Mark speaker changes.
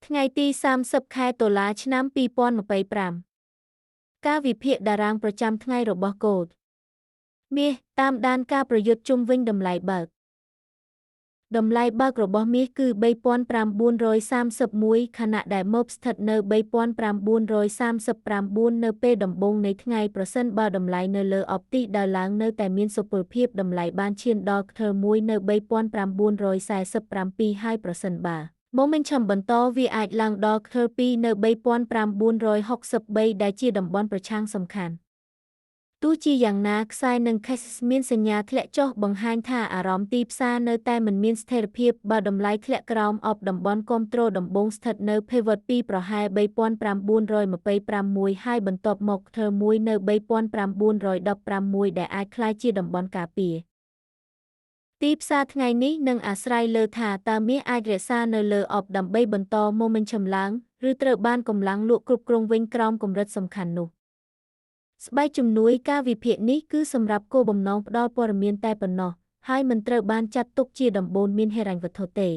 Speaker 1: ថ្ងៃទី30ខែតុលាឆ្នាំ2025ការវិភាគតារាងប្រចាំថ្ងៃរបស់កូដមាសតាមដានការប្រយុទ្ធជុំវិញតម្លៃបើកតម្លៃបើករបស់មាសគឺ3931ខណៈដែលម៉ូបស្ថិតនៅ3939នៅពេលដំបូងនៃថ្ងៃប្រសិនបើតម្លៃនៅលើអបទីដើរឡើងនៅតែមានសុពលភាពតម្លៃបានឈានដល់ខ្ទើមួយនៅ3947ហើយប្រសិនបើ momentum បន្តវាអាចឡើងដល់ខ្ទើ2នៅ3963ដែលជាតំបន់ប្រឆាំងសំខាន់ទោះជាយ៉ាងណាខ្សែនិង cash មានសញ្ញាធ្លាក់ចុះបង្ហាញថាអារម្មណ៍ទីផ្សារនៅតែមិនមានស្ថិរភាពបើតម្លៃធ្លាក់ក្រោមអបតំបន់គាំទ្រដំបូងស្ថិតនៅ pivot 2ប្រហែល3926ហើយបន្ទាប់មកខ្ទើមួយនៅ3916ដែលអាចក្លាយជាតំបន់ការពារទីផ្សារថ្ងៃនេះនឹងអាស្រ័យលើថាតើមាសអាចរក្សានៅលើអបដើម្បីបន្ត momentum ឡើងឬត្រូវបានកម្លាំងលក់គ្រប់គ្រងវិញក្រោមកម្រិតសំខាន់នោះស្បែកជំនួយការវិភាគនេះគឺសម្រាប់គោលបំណងផ្ដល់ព័ត៌មានតែប៉ុណ្ណោះហើយមិនត្រូវបានចាត់ទុកជាដំបូន្មានហិរញ្ញវត្ថុទេ។